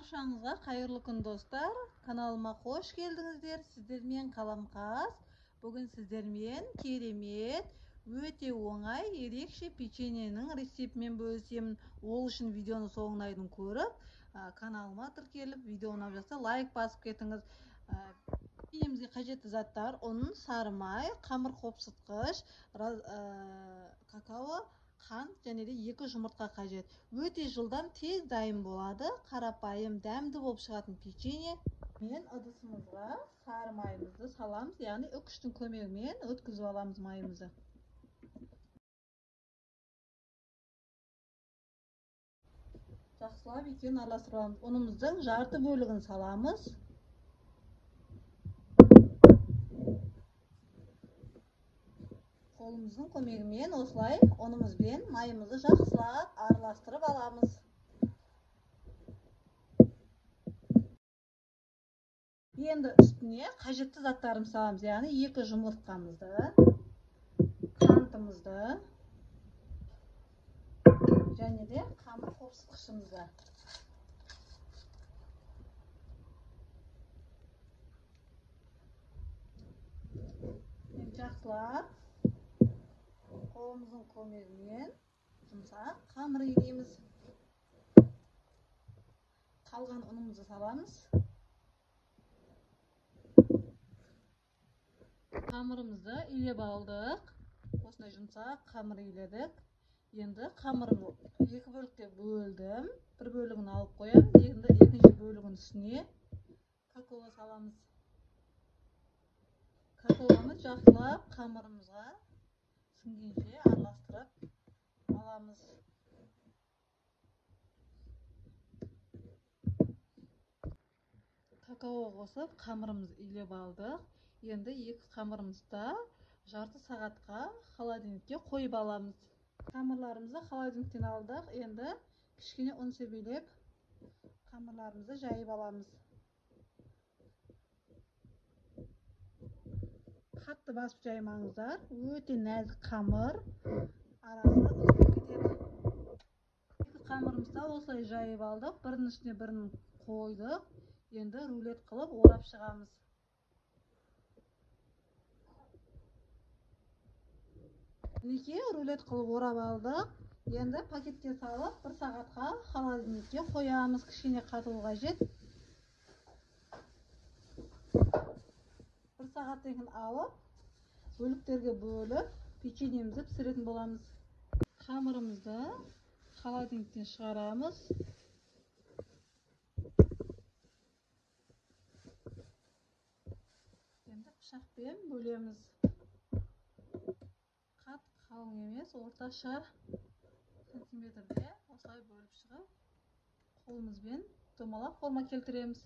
Баршаңызға қайырлы күн, достар. Каналыма қош келдіңіздер. Сіздермен Қаламқас. Бүгін сіздермен керемет, өте оңай, ерекше печеньенің рецептімен бөлісемін. Ол үшін видеоны соңына дейін көріп, каналыма тіркеліп, видео ұнап жатса лайк басып кетіңіз. Печеньемізге қажетті заттар: ұн, сары май, қамыр қопсытқыш, какао, қант және де 2 жұмыртқа қажет. Өте жылдам, тез дайын болады, қарапайым, дәмді болып шығатын печенье. Мен ыдысымызға сары майымызды саламыз, яғни үкіштің көмегімен өткізіп аламыз майымызды. Жақсылап екеуін араластырып аламыз. Ұнымыздың жарты бөлігін саламыз. Қолымыздың көмегімен осылай ұнымызбен майымызды жақсылап араластырып аламыз. Енді үстіне қажетті заттарымызды саламыз, яғни 2 жұмыртқамызды, қантымызды және де қамыр қопсытқышымызды. Енді жақсылап қолымыздың көмегімен жұмсақ қамыр илейміз. Қалған ұнымызды саламыз. Қамырымызды илеп алдық. Осындай жұмсақ қамыр иледік. Енді қамырымды 2 бөлікке бөлдім. Бір бөлігін алып қоямын. Енді екінші бөлігінің үстіне какао саламыз. Какаоны жақсылап қамырымызға сіңгенше араластырып аламыз. Какао қосып қамырымызды илеп алдық. Енді 2 қамырымызды жарты сағатқа холодильникке қойып аламыз. Қамырларымызды холодильниктен алдық. Енді кішкене ұн себелеп қамырларымызды жайып аламыз. Қатты басып жаймаңыздар, өте нәзік қамыр, арасы үзіліп кетеді. 2 қамырымызды осылай жайып алдық, бірінің үстіне бірін қойдық. Енді рулет қылып орап шығамыз. Мінекей рулет қылып орап алдық. Енді пакетке салып 1 сағатқа холодильникке қоямыз. Кішкене қатуы қажет. 1 сағаттан кейін алып, бөліктерге бөліп, печеньемізді пісіретін боламыз. Қамырымызды холодильниктен шығарамыз. Енді пышақпен бөлеміз. Қатты қалың емес, орташа сантиметрде осылай бөліп шығып, қолымызбен домалақ форма келтіреміз.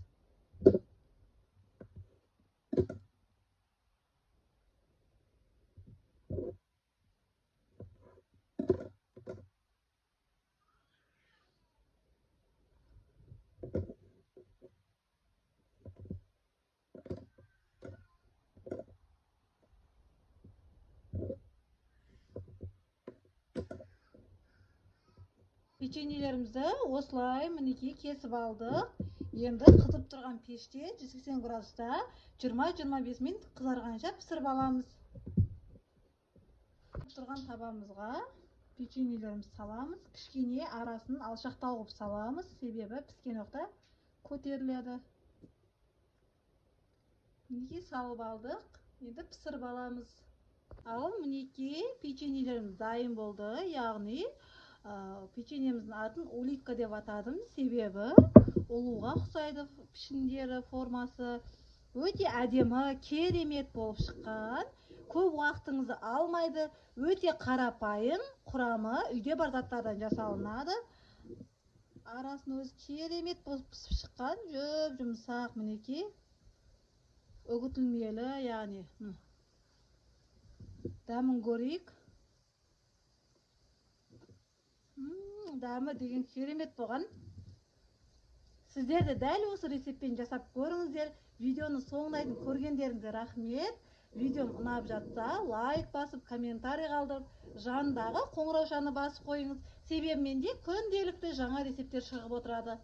Печеньелерімізді осылай мінекей кесіп алдық. Енді қызып тұрған пеште 180 градуста 20-25 минут қызарғанша пісіріп аламыз. Қызып тұрған табамызға печеньелерімізді саламыз. Кішкене арасын алшақтау қылып саламыз, себебі піскен уақытта көтеріледі. Мінекей салып алдық. Енді пісіріп аламыз. Ал мінекей печеньелеріміз дайын болды. Яғни печеньеміздің атын улитка деп атадым, себебі ұлуға ұқсайды пішіндері, формасы өте әдемі, керемет болып шыққан. Көп уақытыңызды алмайды, өте қарапайым, құрамы үйде бар заттардан жасалынады. Арасының өзі керемет болып пісіп шыққан, жұп-жұмсақ, мінекей үгітілмелі, яғни дәмін көрейік. Дәмі деген керемет болған. Сіздер де дәл осы рецептпен жасап көріңіздер. Видеоны соңына дейін көргендеріңізге рахмет. Видеом ұнап жатса, лайк басып, комментарий қалдырып, жанындағы қоңыраушаны басып қойыңыз. Себебі менде күнделікті жаңа рецепттер шығып отырады.